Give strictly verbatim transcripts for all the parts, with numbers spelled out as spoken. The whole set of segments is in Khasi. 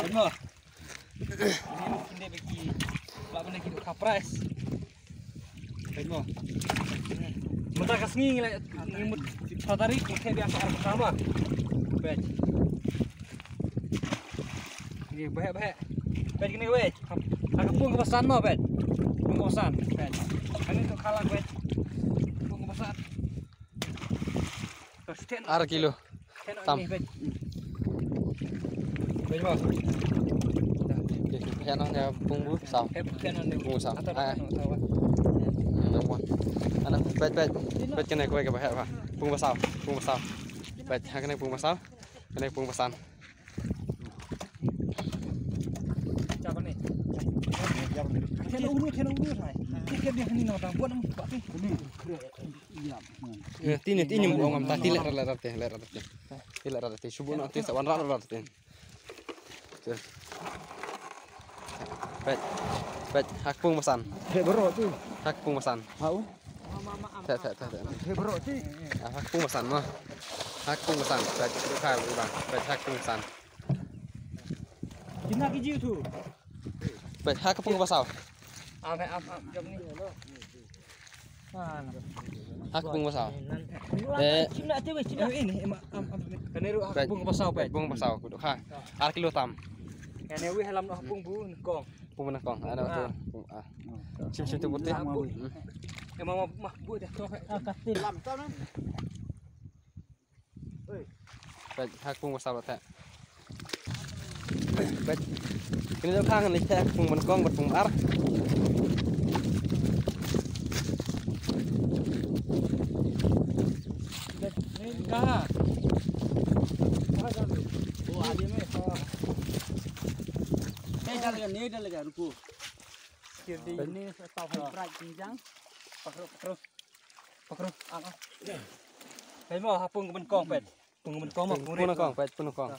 Mo. Ni mo, ni bagi. Lah benda kita kapras. Peit mo. Mynta ka sngi ngi la, ngi mut sa tarik, ngi biang sa ar bersama. Peit. Ngi bahek, bahek. Peit kine wei. Ha ka pung ka basan mo, peit. Pung ka basan, peit. Kane tu khalak, peit. Pung ka basan. Ar kilo. Tam. Pung ba saw. Pung ba saw. Ana pung. Ana pung, peit, peit. Peit kane kawei kaba heh ba. Pung ba saw. Pung ba saw. Peit, ha kane pung ba saw. Kane pung ba san. Tini, tini mo ngam ta, ti leh, leh, leh, ti, leh, leh, ti. Ti leh, leh, leh, ti. Shubu na ti sa wan ra, ra, ti. Peit, peit, ha ka pung ba san. Heh bro tu. Ha ka pung ba san. Hau. Te, te, te, te. Heh bro ti. Ha ka pung ba san mo. Ha ka pung ba san. Peit, peit, ha ka pung ba san. Kina ki jiu tu. Peit, ha ka pung ba saw. Am, am, am, jom ni. Ha ka pung ba saw. Eh. Chim na te wei, chim na. Ini, em, am, am. Kane ruh ha ka pung ba saw, peit. Pung ba saw, ku duk ha. Ar kilo tam. Kane wei halam ha pung bu nyngkong. Pung ba nyngkong, ano tu. Pung, ah. Chim, chim tu putih. Em, ma, ma, ma, bu dah tu. Ah, kasih. Lam tu. Peit, ha ka pung ba saw te. Peit. Kine dei khang ni te ha ka pung ba nyngkong bad pung ba ar. Ni ka. Ni dah lega, ni dah lega, ruku. Kir di ni sa tau hai prai jinjang. Pakro, pakro. Pakro, ah, ah. Peit mo, ha pung ka nyngkong, peit. Pung ka nyngkong mo, pung nyngkong, peit, pung nyngkong.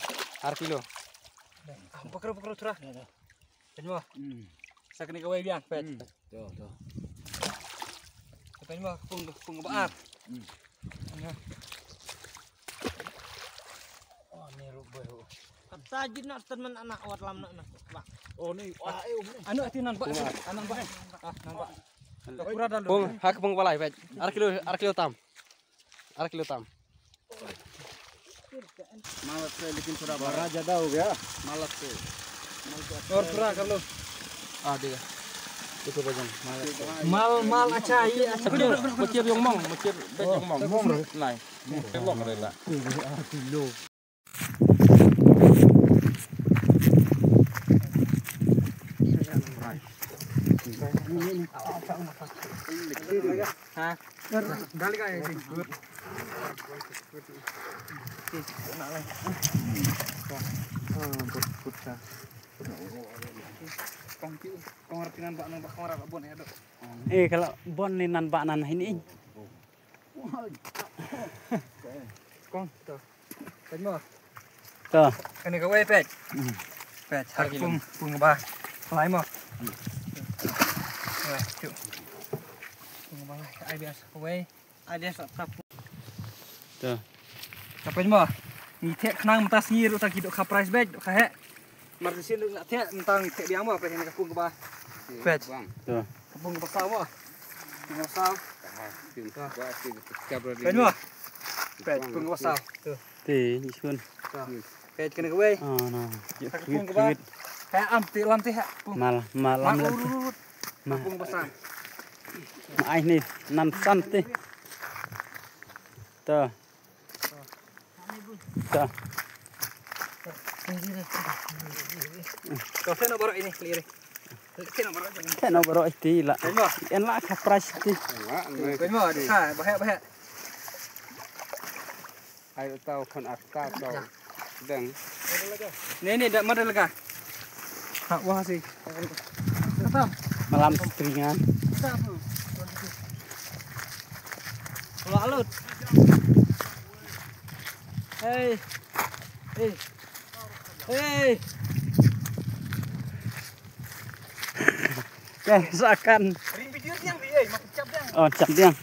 Ar kilo. Ah, pakro, pakro, thura. Peit mo. Sa kane kawei biang, peit. To, to. Peit mo, pung, pung ba ar. Peit mo. Oh, ni ruh, boy, ruh. Kata jin nak statement anak awat lam nak, nak. Wah. Oh, ni. Wah, eh, um, ni. Anu ati nan ba, anan ba. Ah, nan ba. Pura dah lu. Pung, ha ka pung ba lai, peit. Ar kilo, ar kilo tam. Ar kilo tam. Malas se, lekin thora bada. Bada jada ho gaya. Malas se. Aur thora kar lo. Ah, dega. Itu bajan. Malas se. Mal, mal acha, ye acha. Machir yong mong, machir yong mong. Mong, nai. Mong, mong, mong. Eh, kalau bon ni nan ba nan ini. Kong, to. Peit mo. To. Kane kawei peit. Peit, ha ka pung, pung ba. Lai mo. Pung ba lai, ai biang sa kawei. Ai biang sa tap. To. To peit mo. Ngi theh khnang mynta sngi ruh ta ki dok ka prize bag, dok ka heh. Mar shisien ruh nga theh, mynta ngi theh biang mo, peit kane ka pung kaba. Peit. To. Ka pung kaba saw mo. Pung kaba saw. Peit mo. Peit pung kaba saw. To. Te, ni shun. To. Peit kane kawei. Ah, no. Ka pung kaba. Ka am te lam te ha. Pung. Mal, mal lam. Urut. Ma. Pung kaba saw. Ma ai ni nan san te. To. Ta. Ka seno baroh ini, lire. Seno baroh ini. Seno baroh iti la. Seno. En la ka prize ti. Seno, ha, bahaya, bahaya. Ai tau khon asta tau. Dang. Ni, ni, dah, mana lega? Ha, wah, si. Malam stringan. Wah, alut. Hei. Hei. Hei. Kong sakan. Ring video tiang, eh, mak cap tiang. Oh, cap tiang.